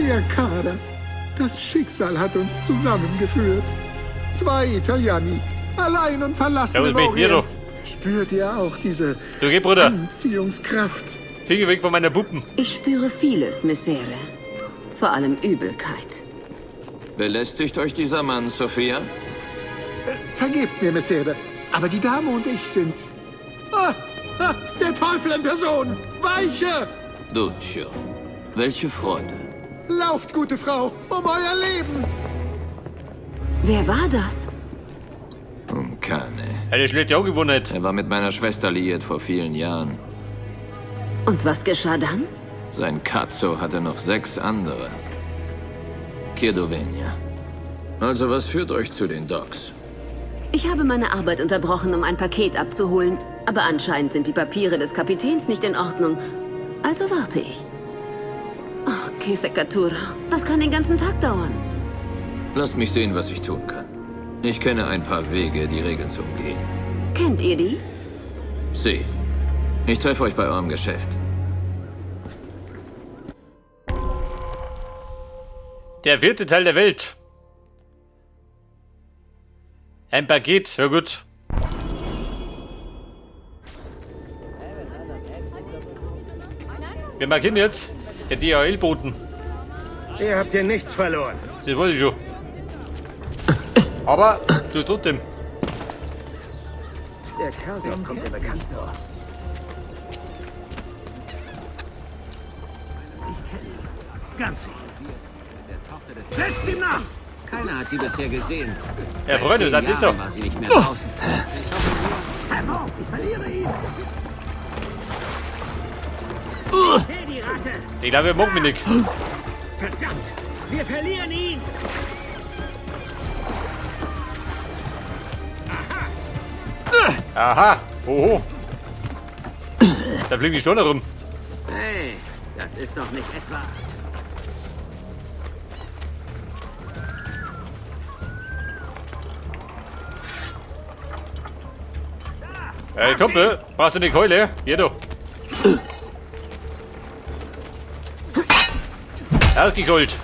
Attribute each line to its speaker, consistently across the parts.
Speaker 1: Mia cara, das Schicksal hat uns zusammengeführt. Zwei Italiani, allein und verlassen
Speaker 2: Ja,
Speaker 1: im
Speaker 2: was bin ich
Speaker 1: Orient. Spürt ihr auch diese
Speaker 2: Du geh, Bruder.
Speaker 1: Anziehungskraft?
Speaker 2: Finger weg von meiner Puppen.
Speaker 3: Ich spüre vieles, Messere. Vor allem Übelkeit.
Speaker 4: Belästigt euch dieser Mann, Sophia?
Speaker 1: Vergebt mir, Messere, aber die Dame und ich sind... Ah, ah, der Teufel in Person! Weiche!
Speaker 4: Duccio. Welche Freude.
Speaker 1: Lauft, gute Frau, um euer Leben!
Speaker 3: Wer war das?
Speaker 4: Un cane.
Speaker 2: Eine schlechte Angewohnheit.
Speaker 4: Er war mit meiner Schwester liiert vor vielen Jahren.
Speaker 3: Und was geschah dann?
Speaker 4: Sein Cazzo hatte noch 6 andere. Chiedo venia. Also, was führt euch zu den Docks?
Speaker 3: Ich habe meine Arbeit unterbrochen, um ein Paket abzuholen. Aber anscheinend sind die Papiere des Kapitäns nicht in Ordnung. Also warte ich. Oh, che seccatura. Das kann den ganzen Tag dauern.
Speaker 4: Lasst mich sehen, was ich tun kann. Ich kenne ein paar Wege, die Regeln zu umgehen.
Speaker 3: Kennt ihr die?
Speaker 4: Sie. Ich treffe euch bei eurem Geschäft.
Speaker 2: Der vierte Teil der Welt. Ein Paket, ja gut. Wir markieren jetzt den DHL-Boten.
Speaker 5: Ihr habt hier nichts verloren.
Speaker 2: Das weiß ich schon. Aber du trotzdem.
Speaker 5: Der Kerl dort kommt mir bekannt vor. Ganz sicher. Setzt ihm nach!
Speaker 6: Keiner hat sie bisher gesehen.
Speaker 2: Ja, Freunde, das ist doch.
Speaker 6: War sie nicht mehr draußen.
Speaker 5: Pass auf, ich verliere ihn! Hey, die Ratte!
Speaker 2: Ich glaube, er mag mich nicht.
Speaker 5: Verdammt! Wir verlieren ihn!
Speaker 2: Aha! Oho! Da fliegen die Steine rum.
Speaker 6: Hey, das ist doch nicht etwa.
Speaker 2: Hey, Kumpel, brauchst du eine Keule? Hier du. Ausgeholt.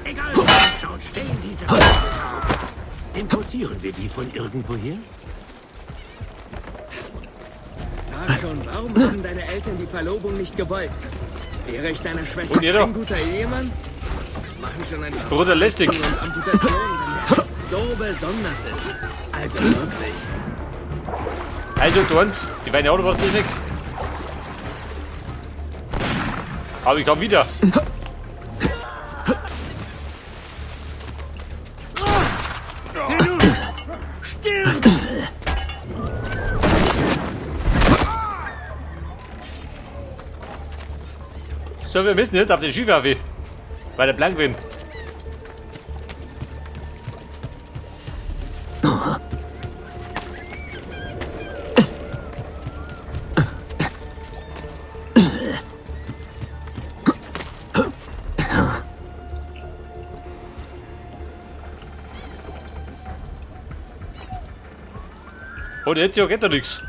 Speaker 5: Egal, wo man schaut, stehen diese. Importieren wir die von irgendwoher?
Speaker 6: Sag schon, warum haben deine Eltern die Verlobung nicht gewollt? Wäre ich deiner Schwester
Speaker 2: Und jeder?
Speaker 6: kein guter Ehemann? Was machen schon ein paar
Speaker 2: Bruder lästig.
Speaker 6: Und Amputationen, wenn der so besonders ist. Also wirklich.
Speaker 2: Also, du uns, die Weine auch noch was nicht. Aber ich komm wieder.
Speaker 5: Stirb!
Speaker 2: So, wir müssen jetzt auf den Schiff rauf, weil der blank bin. Und jetzt geht da nichts.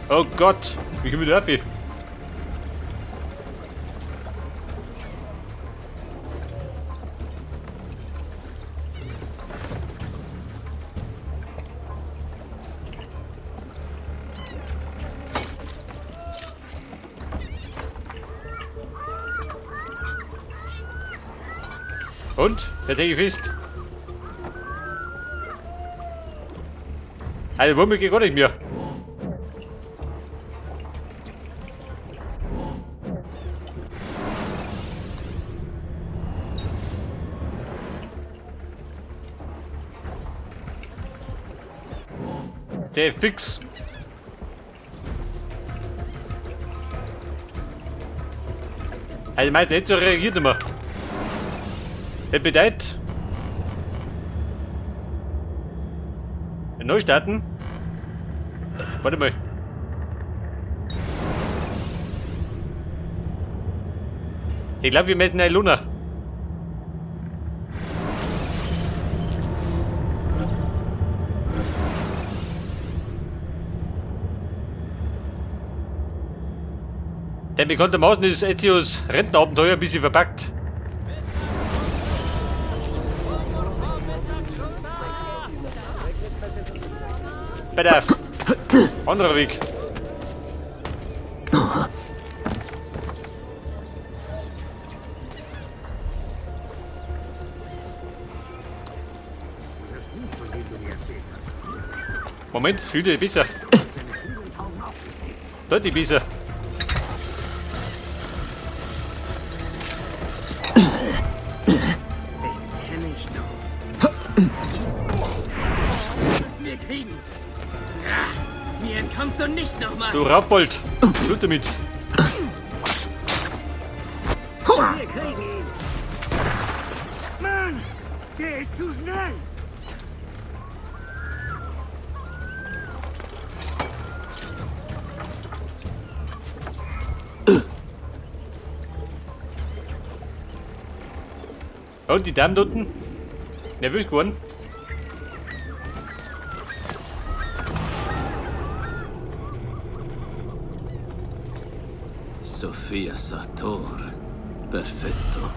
Speaker 2: Oh Gott, wie komme ich da rauf? Und? Der Tegel fest. Also Wumme geht gar nicht mehr. Der fix. Also meinst du, jetzt so reagiert immer. Das bedeutet... Neu starten. Warte mal. Ich glaube, wir müssen eine Luna. Denn bekanntermaßen ist Ezios Rentenabenteuer ein bisschen verpackt. Bedarf. Anderer Weg. Moment, Schilde besser. Deutlich besser.
Speaker 6: Wir kriegen. Mir entkommst du nicht nochmal.
Speaker 2: Du Raubbold. Blut damit.
Speaker 5: Wir kriegen ihn. Mann, der ist zu schnell.
Speaker 2: Und die Damen unten? Nervös geworden?
Speaker 4: Sofia Sator. Perfetto.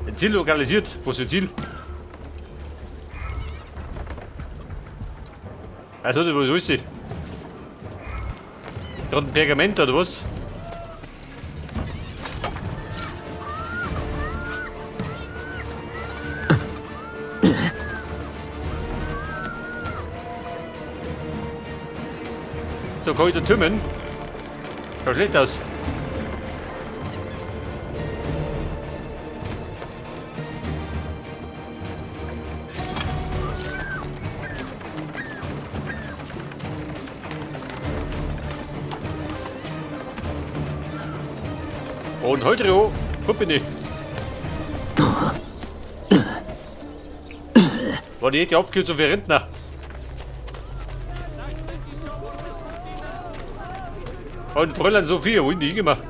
Speaker 2: Ein Ziel lokalisiert. Wo ist das Ziel? Also, wo ist sie? Gerade ein Pergament oder was? So, kann ich da türmen? Schaut schlecht aus. Und heute, oh, guck bin ich. War die die Abkürzung für Rentner? Und Fräulein Sophia, wohin die hingemacht?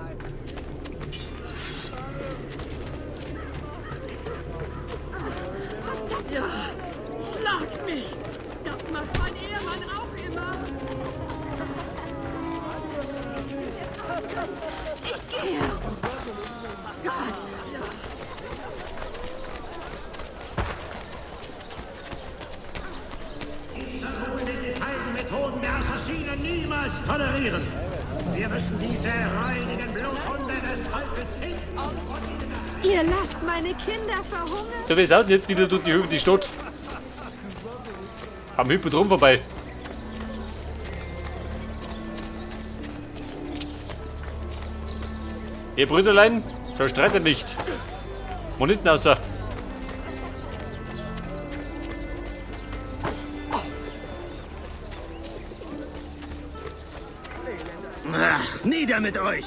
Speaker 6: Ja, schlagt mich! Das macht mein Ehemann auch immer! Ich gehe! Gott! Ja.
Speaker 5: Die feigen Methoden der Assassinen niemals tolerieren. Wir müssen diese reinigen Bluthunde des Teufels finden.
Speaker 7: Ihr lasst meine Kinder verhungern.
Speaker 2: Du weißt auch nicht, wie du die Höhe die Stadt. Am Hippodrom vorbei. Ihr Brüderlein, verstreitet nicht. Moneten außer.
Speaker 5: Ach, nieder mit euch!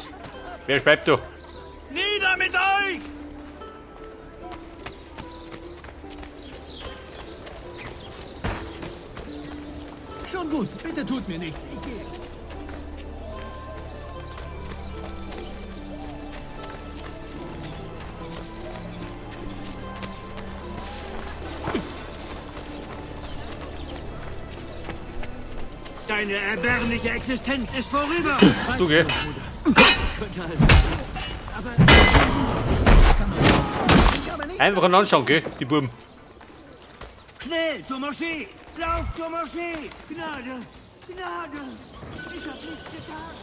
Speaker 2: Wer bleibt da?
Speaker 5: Nieder mit euch!
Speaker 6: Schon gut, bitte tut mir nichts. Ich gehe.
Speaker 5: Deine erbärmliche Existenz ist vorüber!
Speaker 2: Du geh. Einfach einen anschauen, gell, die Buben.
Speaker 5: Schnell zur Moschee! Lauf zur Moschee! Gnade! Gnade! Ich hab nichts getan!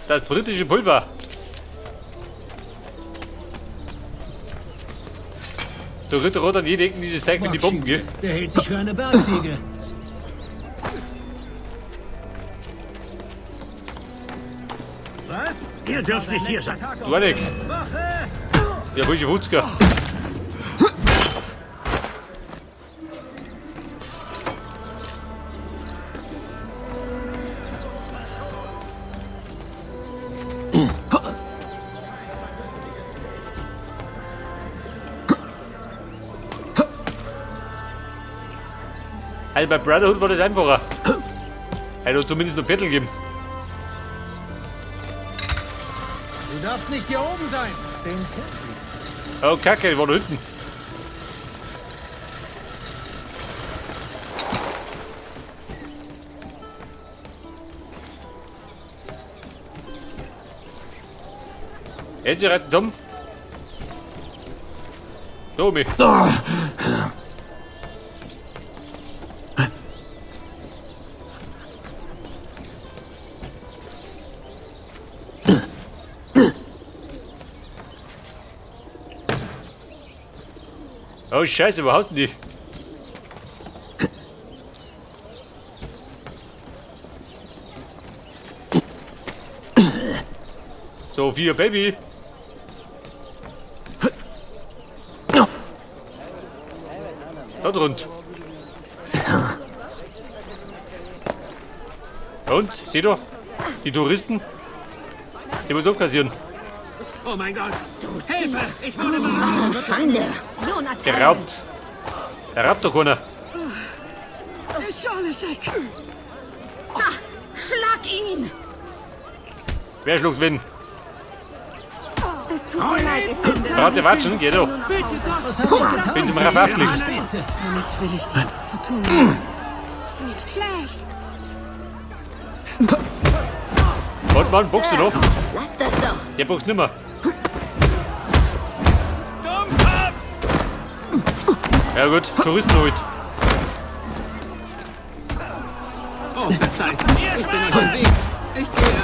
Speaker 2: Das britische Pulver. Der Ritter hat an jeder Ecke dieses Zeug mit die Bomben, gell?
Speaker 6: Der hält sich für eine Bergziege.
Speaker 5: Was? Ihr dürft nicht hier sein.
Speaker 2: Du Alec. Ja, wo ist die Wutzka? Also bei Brotherhood war das einfacher. Er hat zumindest noch Viertel gegeben.
Speaker 8: Du darfst nicht hier oben sein.
Speaker 2: Oh, Kacke, ich war da hinten. Jetzt retten Tom. Tommy. Oh Scheiße, wo haust denn die? Sophia Baby. Da drunter. Und, sieh doch, die Touristen, die muss abkassieren.
Speaker 6: Oh mein Gott! Hilfe! Ich wurde beraubt!
Speaker 7: Schande!
Speaker 2: Geraubt. Der raubt doch keiner.
Speaker 7: Schlag ihn!
Speaker 2: Wer schlägt wen?
Speaker 7: Es tut mir leid, Effendi.
Speaker 2: Warte, watschen, geh doch.
Speaker 8: Was habe ich getan?
Speaker 2: Bin zum Raff aufgelegt.
Speaker 8: Bitte.
Speaker 7: Damit will ich nichts zu tun haben. Nicht schlecht.
Speaker 2: Und Mann, boxst du noch?
Speaker 3: Lass das doch.
Speaker 2: Der boxt nimmer. Ja gut, Touristen heute.
Speaker 6: Oh, verzeiht! Ich bin euch im Weg! Ich gehe!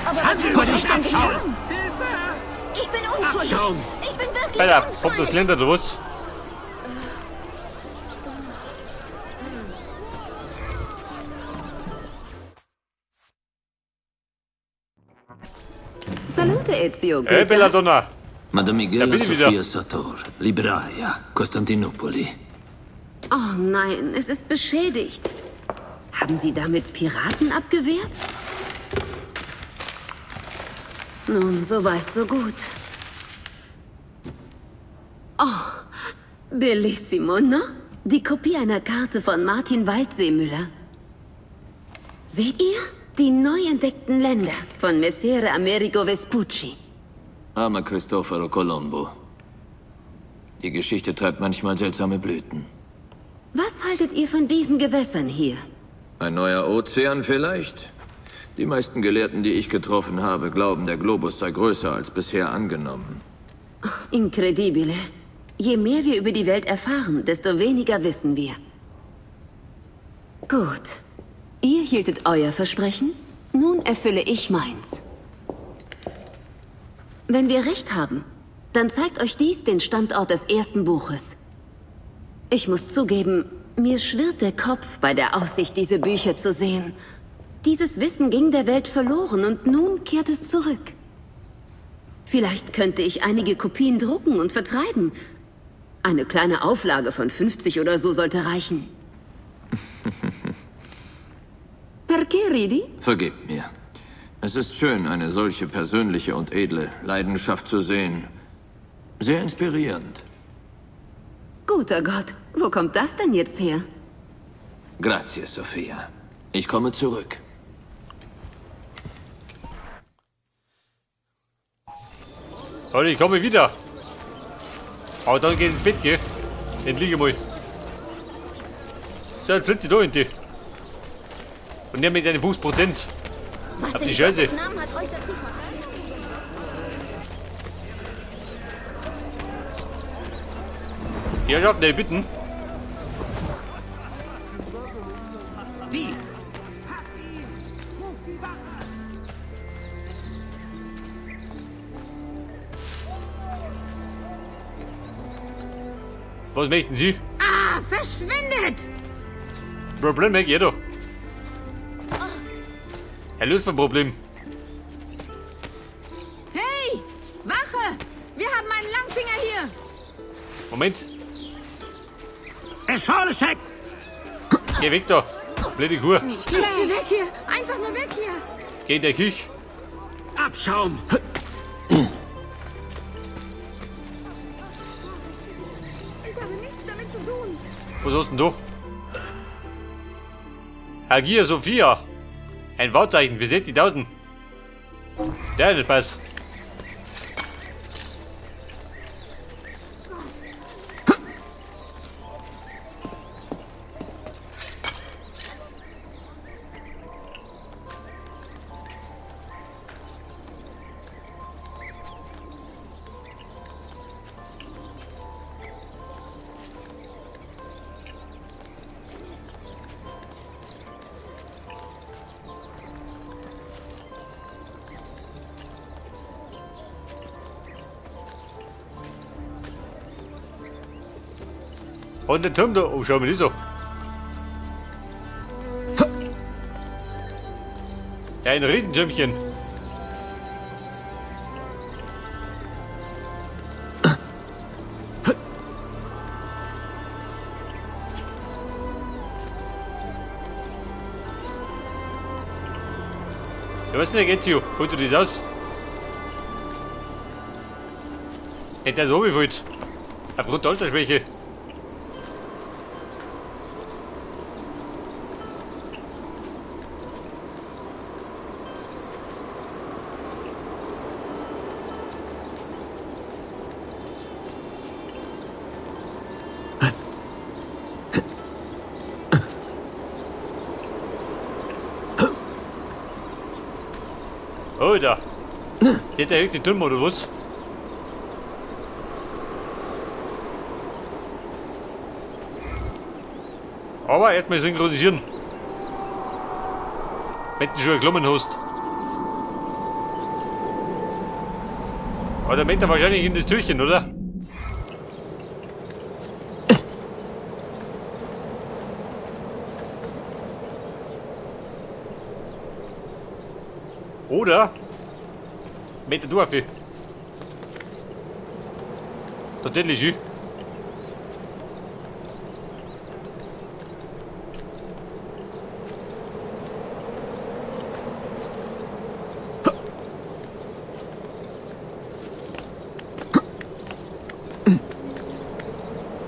Speaker 7: Aber was
Speaker 5: Über dich abschauen!
Speaker 7: Ich bin unschuldig.
Speaker 6: Abschaum!
Speaker 7: Ich bin wirklich
Speaker 2: Alter, kommt das
Speaker 7: unschuldig.
Speaker 2: Geländer oder was?
Speaker 3: Salute, Ezio.
Speaker 2: Hey, Belladonna.
Speaker 4: Madame
Speaker 2: Da
Speaker 4: Miguela
Speaker 2: bin ich wieder.
Speaker 4: Sofia Sator, Libraia, Konstantinopoli.
Speaker 3: Oh nein, es ist beschädigt. Haben Sie damit Piraten abgewehrt? Nun, so weit, so gut. Oh, bellissimo, ne? Die Kopie einer Karte von Martin Waldseemüller. Seht ihr? Die neu entdeckten Länder von Messere Amerigo Vespucci.
Speaker 4: Armer Cristoforo Colombo. Die Geschichte treibt manchmal seltsame Blüten.
Speaker 3: Was haltet ihr von diesen Gewässern hier?
Speaker 4: Ein neuer Ozean vielleicht? Die meisten Gelehrten, die ich getroffen habe, glauben, der Globus sei größer als bisher angenommen.
Speaker 3: Incredibile. Je mehr wir über die Welt erfahren, desto weniger wissen wir. Gut. Ihr hieltet euer Versprechen, nun erfülle ich meins. Wenn wir recht haben, dann zeigt euch dies den Standort des ersten Buches. Ich muss zugeben, mir schwirrt der Kopf bei der Aussicht, diese Bücher zu sehen. Dieses Wissen ging der Welt verloren und nun kehrt es zurück. Vielleicht könnte ich einige Kopien drucken und vertreiben. Eine kleine Auflage von 50 oder so sollte reichen. Perché ridi?
Speaker 4: Vergebt mir. Es ist schön, eine solche persönliche und edle Leidenschaft zu sehen. Sehr inspirierend.
Speaker 3: Guter Gott, wo kommt das denn jetzt her?
Speaker 4: Grazie, Sophia. Ich komme zurück.
Speaker 2: Leute, ich komme wieder. Aber dann geht ins Bett, gell? Dann liege mal. So, jetzt flitzt sie da in die. Und nimm mit seinen 50%.
Speaker 7: Was
Speaker 2: Hab die
Speaker 7: in
Speaker 2: Scheiße.
Speaker 7: Gottes Namen hat euch dazu veranlasst?
Speaker 2: Ja, ich hab ne bitten.
Speaker 5: Die!
Speaker 2: Was möchten Sie?
Speaker 7: Ah, verschwindet!
Speaker 2: Problem weg, jeder. Er löst ein Problem.
Speaker 7: Hey, Wache! Wir haben einen Langfinger hier!
Speaker 2: Moment,
Speaker 5: Escholschek!
Speaker 2: geh weg da. Blöde Kuh.
Speaker 7: Nicht schlecht. Geh weg hier! Einfach nur weg hier!
Speaker 2: Geh in der Küche.
Speaker 5: Abschaum!
Speaker 7: Ich habe nichts damit zu tun.
Speaker 2: Was hast denn du? Hagia Sophia. Ein Wahrzeichen für 60.000. Der ist Spaß. Und der Turm da. Oh, schau mir das an. Ja, ein Riesentürmchen. Ja, was ist denn der Ezio? Holt du das aus? Hätte er so gefällt. Aufgrund der Altersschwäche. Oh, da. Geht der den Turm oder was? Aber erstmal synchronisieren. Wenn du schon geklommen hast. Aber der möchte wahrscheinlich in das Türchen, oder? Oder? Mit der Dorfe. Natürlich.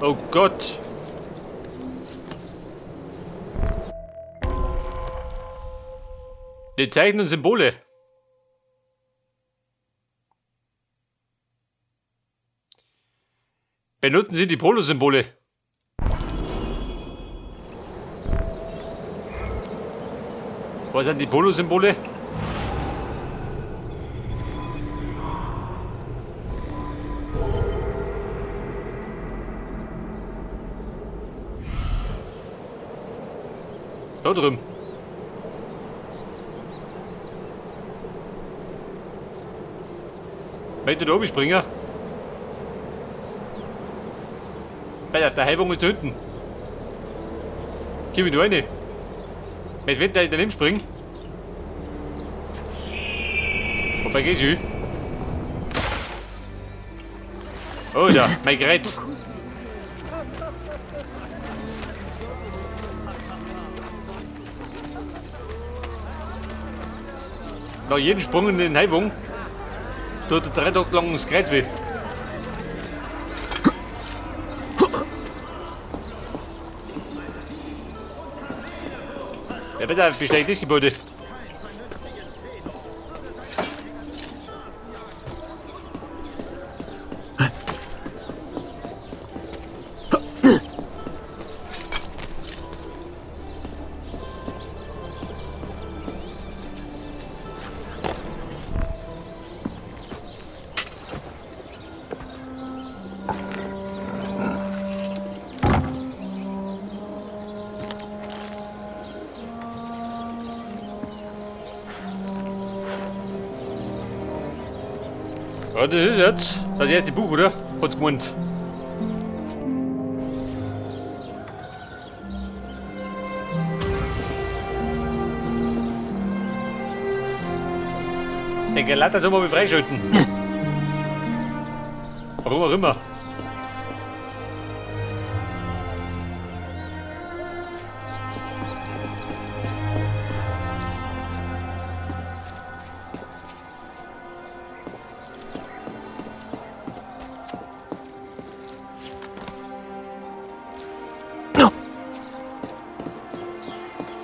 Speaker 2: Oh Gott. Die Zeichen und Symbole. Benutzen Sie die Polo-Symbole. Was sind die Polo-Symbole? Da drüben. Möchte da oben springen? Alter, der Heilung ist da hinten. Gib mir nur eine. Was wird da daneben springen? Wobei geht's schon? Oh da, mein Gerät. Nach jedem Sprung in den Heilung tut er 3 Tage lang das Kreuz weh. Ja, bitte, besteigt das Gebäude. Ja, das ist jetzt das erste Buch, oder? Hat's gemeint. Den Galater tun wir freischalten. Warum auch immer.